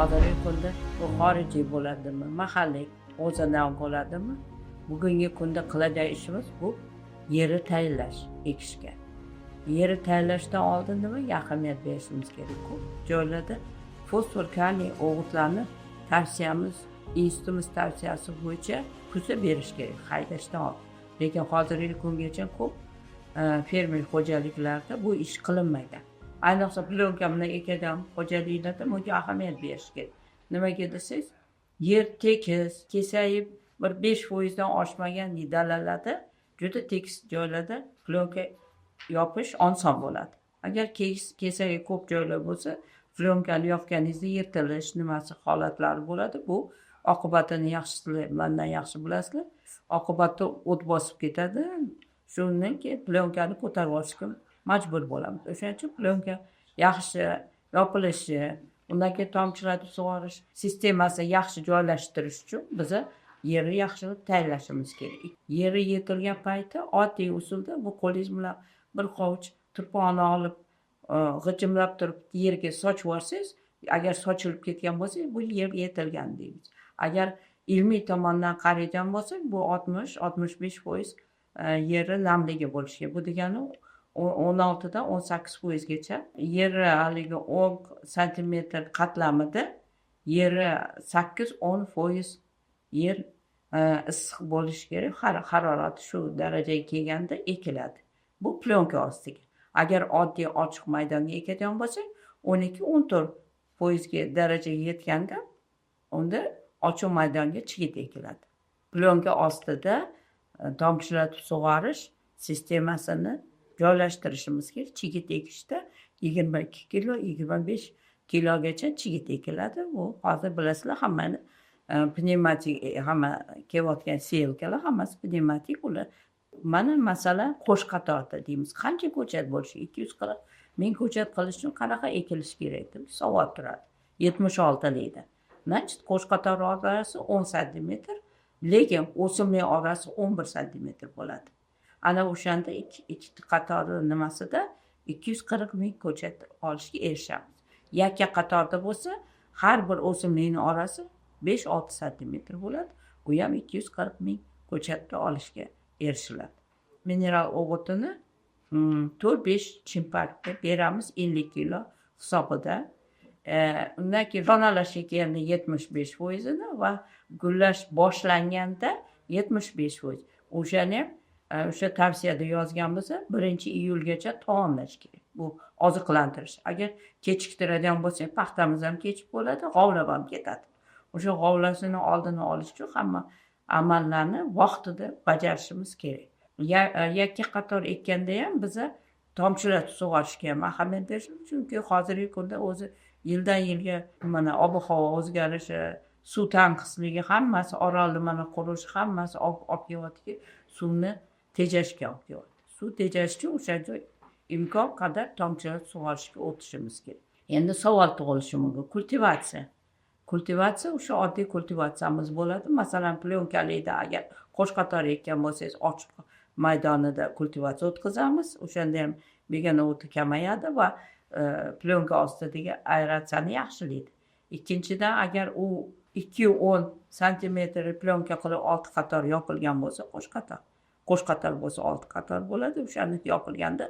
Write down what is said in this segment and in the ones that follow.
Hozirgi kunda bu xorijiy bo'ladimi, mahalliy o'zidan bo'ladimi, bugungi kunda qiladigan ishimiz bu yeri tayinlash ekishga. Yeri tayinlashdan oldin nimaga ahamiyat berishimiz kerak? Ko'p joylarda fosfor, kaliy o'g'itlarni tavsiyamiz, institutimiz tavsiyasi bo'yicha kuzda berish kerak, haydashdan oldin. Lekin hozirgi kungacha ko'p fermer xo'jaliklarida bu ish qilinmagan. Ayniqsa plyonka bilan ekadigan xo'jaliklarda bunga ahamiyat berish kerak. Nimaga desangiz, yer tekis, kesayib 1-5 foizdan oshmagan dalalarda, juda tekis joylarda plyonka yopish oson bo'ladi. Agar kesagi ko'p joylar bo'lsa, plyonkani yopganingizda yirtilish nimasi holatlari bo'ladi. Bu oqibatini yaxshi, mandan yaxshi bilasizlar, oqibatda o't bosib ketadi. Shundan keyin plyonkani ko'tarib olishga majbur bo'lamiz. O'shaning uchun plyonka yaxshi yopilishi, undan keyin tomchilatib sug'orish sistemasi yaxshi joylashtirish uchun biza yerni yaxshi tayyorlashimiz kerak. Yeri yetilgan payti oddiy usulda bu qo'lingiz bilan bir hovuch turponni olib, g'ijimlab turib yerga sochib yuborsangiz, agar sochilib ketgan bo'lsa, bu yer yetilgan deymiz. Agar ilmiy tomondan qaraydigan bo'lsak, bu 60-65% yeri namligi bo'lishi kerak. Bu degani 16dan 18 foizgacha yeri, haligi 10 santimetr qatlamida yeri 8-10 foiz yer issiq bo'lishi kerak. Harorati shu darajaga kelganda ekiladi. Bu plyonka ostiga. Agar oddiy ochiq maydonga ekadigan bo'lsak, 12-14 foizga darajaga yetganda, unda ochiq maydonga chigit ekiladi. Plyonka ostida tomchilatib sug'orish sistemasini joylashtirishimiz kerak. Chigit ekishda 22 kilo, 25 kilogacha chigit ekiladi. Bu hozir bilasizlar, hammani pnevmatik, hamma kelayotgan seyalkalar hammasi pnevmatik. Ular mana, masalan, qo'sh qatorda deymiz, qancha ko'chat bo'lishi, 240 ming ko'chat qilish uchun qanaqa ekilishi kerak deb savol turadi 76likda. Значит, qo'sh qator orasi 10 santimetr, lekin o'simlik orasi 11 santimetr bo'ladi. Ana o'shanda ikki qatorli nimasida 240 ming ko'chat olishga erishamiz. Yakka qatorda bo'lsa, har bir o'simlikni orasi 5-6 santimetr bo'ladi, u ham 240 ming ko'chatni olishga erishiladi. Mineral o'g'itini 4-5 chimpakda beramiz 50 kilo hisobida. Undan keyin donalash ekanini 75 foizini va gullash boshlanganda 75%, o'shani ham o'sha tavsiyada yozganmiz, 1-iyulgacha tamomlash kerak bu oziqlantirish. Agar kechiktiradigan bo'lsak, paxtamiz ham kechib bo'ladi, g'ovlab ham ketadi. O'sha g'ovlashini oldini olish uchun hamma amallarni vaqtida bajarishimiz kerak. Yakka qator ekkanda ham biza tomchilatib sug'orishga ham ahamiyat berishimiz, chunki hozirgi kunda o'zi yildan yilga mana ob havo o'zgarishi, suv tanqisligi, hammasi, Orolni mana qurishi, hammasi olib kelyaptiki, suvni tejashga olib kelyapti. Suv tejash uchun o'sha joy imkon qadar tomchilatib sug'orishga o'tishimiz kerak. Endi savol tug'ilishi mumkin: kultivatsiya. Kultivatsiya o'sha oddiy kultivatsiyamiz bo'ladi. Masalan, plyonkalikda agar qo'sh qator ekkan bo'lsangiz, ochiq maydonida kultivatsiya o'tkazamiz. O'shanda ham begona o'ti kamayadi va plyonka ostidagi aeratsiyani yaxshilaydi. Ikkinchidan, agar u 2 10 santimetr plyonka qilib olti qator yopilgan bo'lsa, qo'sh qator bo'lsa, olti qator bo'ladi. O'shani yopilganda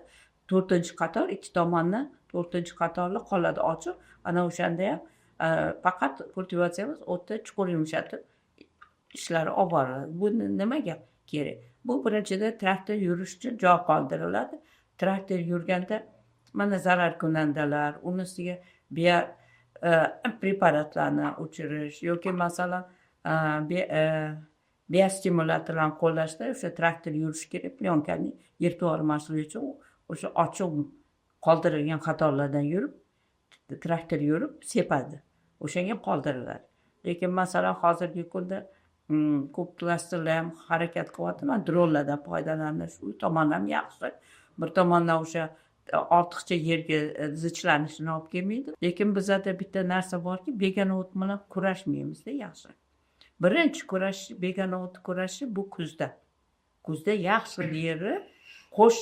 to'rtinchi qator ikki tomondan, to'rtinchi qatorli qoladi ochiq. Ana o'shanda ham faqat kultivatsiyamiz o'tda chuqur yumshatib ishlari olib boriladi. Bu nimaga kerak? Bu birinchidan traktor yurish uchun joy qoldiriladi. Traktor yurganda mana zararkunandalar, uni ustiga bio preparatlarni o'chirish yoki, masalan, biostimulyatorlarni qo'llashda o'sha traktor yurishi kerak. Plyonkani yirtib yubormaslik uchun o'sha ochiq qoldirilgan qatorlardan yurib, traktor yurib sepadi, o'shanga qoldiriladi. Lekin, masalan, hozirgi kunda ko'p klasterlar ham harakat qilyapti, mana dronlardan foydalanish. U tomon ham yaxshi, bir tomondan o'sha ortiqcha yerga zichlanishini olib kelmaydi. Lekin bizada bitta narsa borki, begona o't bilan kurashmaymizda yaxshi. Birinchi kurash, begona o't kurashi bu kuzda. Kuzda yaxshi yeri qo'sh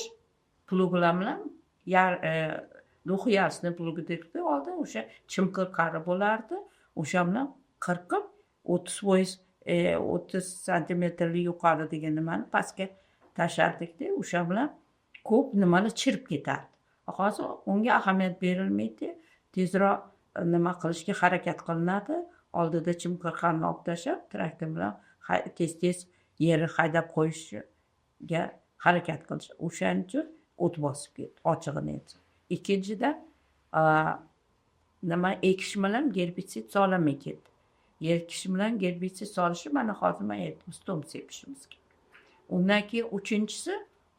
pluglar bilan, двухъярусный плуг debdi oldin, o'sha chimqir qari bo'lardi. O'sha bilan qirqib 30%, 30 santimetrli yuqoridagi nimani pastga tashlardikda, o'sha bilan ko'p nimalar chirib ketardi. Hozir unga ahamiyat berilmaydi, tezroq nima qilishga harakat qilinadi. Oldida chimqirqani olib tashlab, traktor bilan tez tez yerni haydab qo'yishga harakat qilish. O'shaning uchun o't bosib ketdi, ochig'ini aytsak. Ikkinchidan, nima, ekish bilan gerbitsid solinmay ketdi. Ekish bilan gerbitsid solishi, mana hozir man aytdim, Stomp sepishimiz kerak. Undan keyin uchinchisi,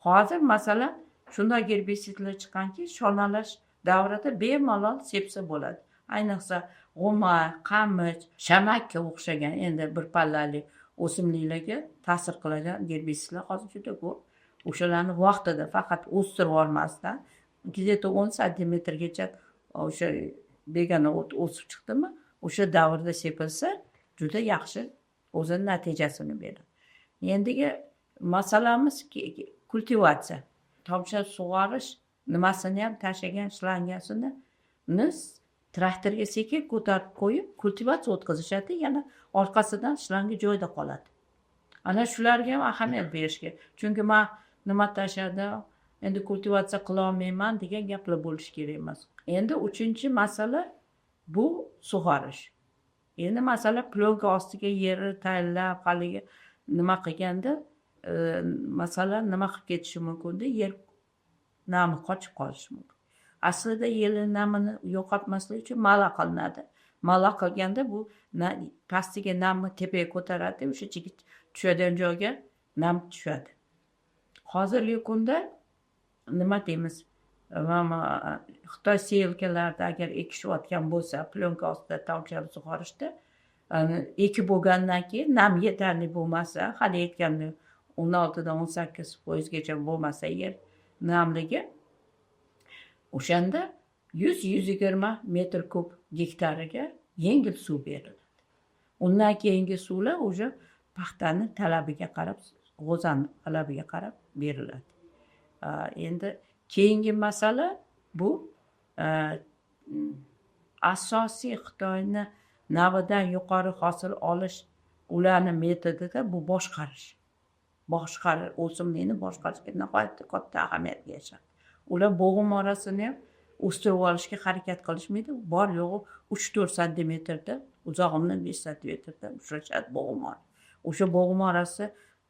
hozir, masalan, shunday gerbitsidlar chiqqanki, shonalash davrida bemalol sepsa bo'ladi. Ayniqsa g'uma, qamich, shamakka o'xshagan endi bir pallali o'simliklarga ta'sir qiladigan gerbitsidlar hozir juda ko'p. O'shalarni vaqtida, faqat o'stirib yubormasdan, где то 10 santimetrgacha o'sha begona o't o'sib chiqdimi, o'sha davrda sepilsa, juda yaxshi o'zini natijasini beradi. Endigi masalamiz kultivatsiya. Tomchilatib sug'orish nimasini ham, tashlagan shlangasini traktorga sekin ko'tarib qo'yib, kultivatsiya o'tkazishadi, yana orqasidan shlanga joyida qoladi. Ana shularga ham ahamiyat berish kerak, chunki man nima tashladim, endi kultivatsiya qilolmayman degan gaplar bo'lishi kerak emas. Endi uchinchi masala bu sug'orish. Endi, masalan, plyonka ostiga yerni tayinlab, haligi nima qilganda, masalan, nima qilib ketishi mumkinda, yer nami qochib qolishi mumkin. Aslida yerni namini yo'qotmaslik uchun mala qilinadi. Mala qilganda bu pastiga namni tepaga ko'taradi, o'sha chigit tushadigan joyga nam tushadi. Hozirgi kunda nima deymiz, mana Xitoy сеялка larida agar ekishayotgan bo'lsa, plyonka ostida tomchilatib sug'orishda ekib bo'lgandan keyin nam yetarli bo'lmasa, hali aytgandek, 16dan 18 foizgacha bo'lmasa yer namligi, o'shanda 100-120 metr kub gektariga yengil suv beriladi. Undan keyingi suvlar уже paxtani talabiga qarab, g'o'zani talabiga qarab beriladi. Endi keyingi masala bu asosiy Xitoyni navidan yuqori hosil olish ularni metodida bu boshqarish. Boshqarish, o'simlikni boshqarishga nihoyatda katta ahamiyatga ega. Ular bo'g'im orasini ham o'stirib olishga harakat qilishmaydi. Bor yo'g'i 3-4 santimetrda, uzog'i 5 santimetrda uchrashadi bo'g'im ora. O'sha bo'g'im orasi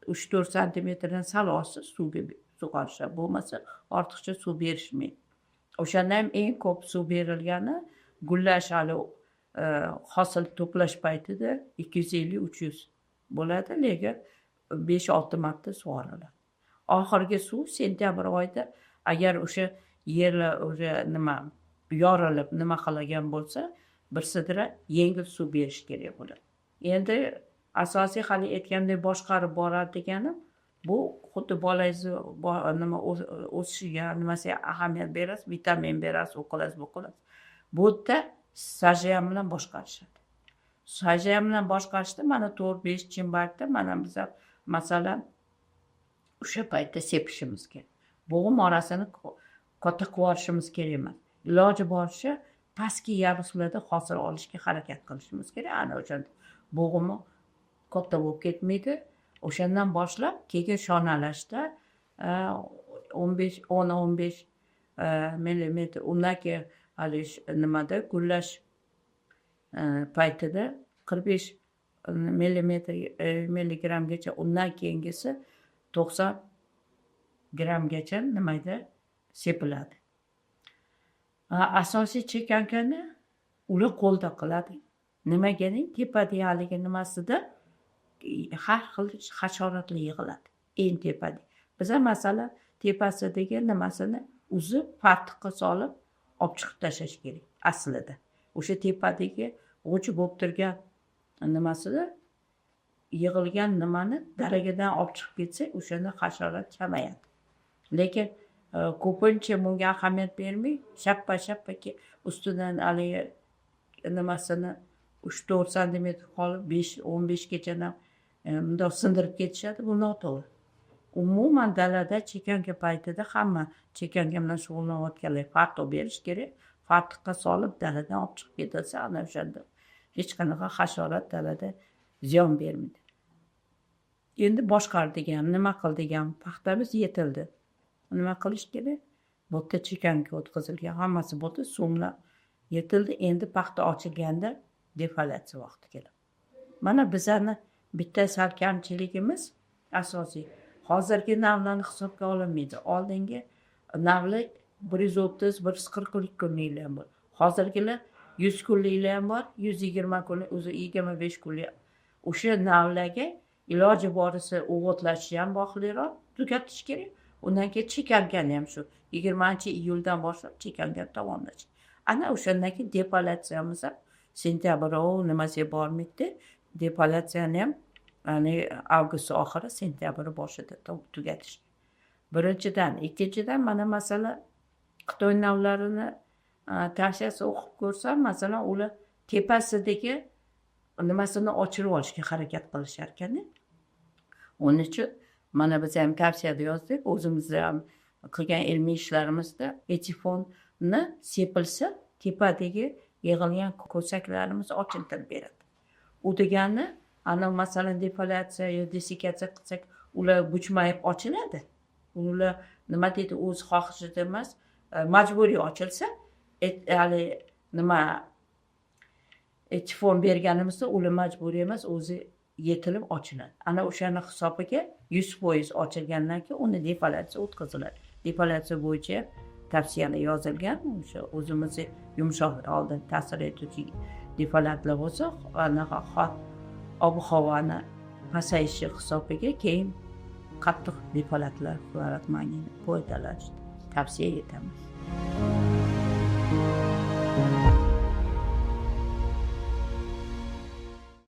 3-4 santimetrdan sal oshsa, suvga sug'orishadi, bo'lmasa ortiqcha suv berishmaydi. O'shanda ham eng ko'p suv berilgani gullash, hali hosil to'plash paytida 250-300 bo'ladi, lekin 5-6 marta sug'oriladi. Oxirgi suv sentyabr oyida, agar o'sha yerlar уже nima yorilib, nima qilgan bo'lsa, bir sidra yengil suv berish kerak bo'ladi. Endi asosiy, hali aytgandek, boshqarib boradi deganim bu xuddi bolangizni nima o'sishiga, nimasiga ahamiyat berasiz, vitamin berasiz, u qilasiz, bu qilasiz. Bu yerda сажа bilan boshqarishadi. Сажа bilan boshqarishda mana 4-5 chimbarda mana biza, masalan, o'sha paytda sepishimiz kerak. Bo'g'im orasini katta qilib yuborishimiz kerak emas. Iloji boricha pastki yaruslarda hosil olishga harakat qilishimiz kerak. Ana o'shanda bo'g'imi katta bo'lib ketmaydi. O'shandan boshlab keyin shonalashda 15, 10-15 millimetr, undan keyin haligi nimada, gullash paytida 45 millimetr, milligrammgacha, undan keyingisi 90 grammgacha nimada sepiladi. Asosiy чеканка ni ular qo'lda qiladi. Nimaga deng, tepada haligi nimasida har xil hasharotlar yig'iladi. Eng tepada. Biza, masalan, tepasidagi nimasini uzib, fartuqqa solib olib chiqib tashlash kerak aslida. O'sha tepadagi g'uj bo'lib turgan nimasida yig'ilgan nimani daragidan olib chiqib ketsak, o'shanda hasharot kamayadi. Lekin ko'pincha bunga ahamiyat bermay, shappa shappa ustidan haligi nimasini 3-4 santimetr qolib, 5-15gacha ham bundoq sindirib ketishadi. Bu noto'g'ri. Umuman dalada чеканка paytida hamma чеканка bilan shug'ullanayotganlar fartuq berish kerak. Fartuqqa solib daladan olib chiqib ketilsa, ana o'shanda Hech qanaqa hasharot dalada ziyon bermaydi. Endi boshqardik ham, nima qildik ham, paxtamiz yetildi. Nima qilish kerak? Bu yerda чеканка o'tkazilgan, hammasi bo'ldi, so'mlar yetildi. Endi paxta ochilganda defoliatsiya vaqti keladi. Mana bizani bitta sal kamchiligimiz asosiy. Hozirgi navlarni hisobga olinmaydi. Oldingi navlar 130, 140 kunliklar ham bor. Hozirgilar 100 kunliklar ham bor, 120 kunlik, o'zi 25 kunlik. O'sha navlarga iloji boricha o'g'itlashi ham bog'liqroq tugatish kerak. Undan keyin чеканка ni ham shu 20-iyuldan boshlab чеканка ni tamomlash. Ana o'shandan keyin defoliatsiyamiz ham sentyabr nimasiga bormaydi. Defoliatsiyani ham ya'ni avgust oxiri, sentyabr boshida tugatish. Birinchidan, ikkinchidan, mana masalan, Xitoy navlarini tavsiyasi o'qib ko'rsam, masalan, ular tepasidagi nimasini ochirib olishga harakat qilishar ekanda. Uning uchun mana biz ham tavsiyada yozdik, o'zimizni ham qilgan ilmiy ishlarimizda etifonni sepilsa, tepadagi yig'ilgan ko'saklarimiz ochiltirib beradi. U degani, ana masalan, defoliatsiya yo desikatsiya qilsak, ular buchmayib ochiladi. Ular nima deydi, o'z xohishida emas, majburiy ochilsa, haligi nima etifon berganimizda ular majburiy emas, o'zi yetilib ochiladi. Ana o'shani hisobiga 100% ochilgandan keyin uni defoliatsiya o'tkaziladi. Defoliatsiya bo'yicha tavsiyalar yozilgan. O'sha o'zimizni yumshoq oldin ta'sir etuvchi defoliantlar bo'lsa, anaqa ob havoni pasayishi hisobiga keyin qattiq defoliantlar, xlorat, magniy foydalanishni tavsiya etamiz.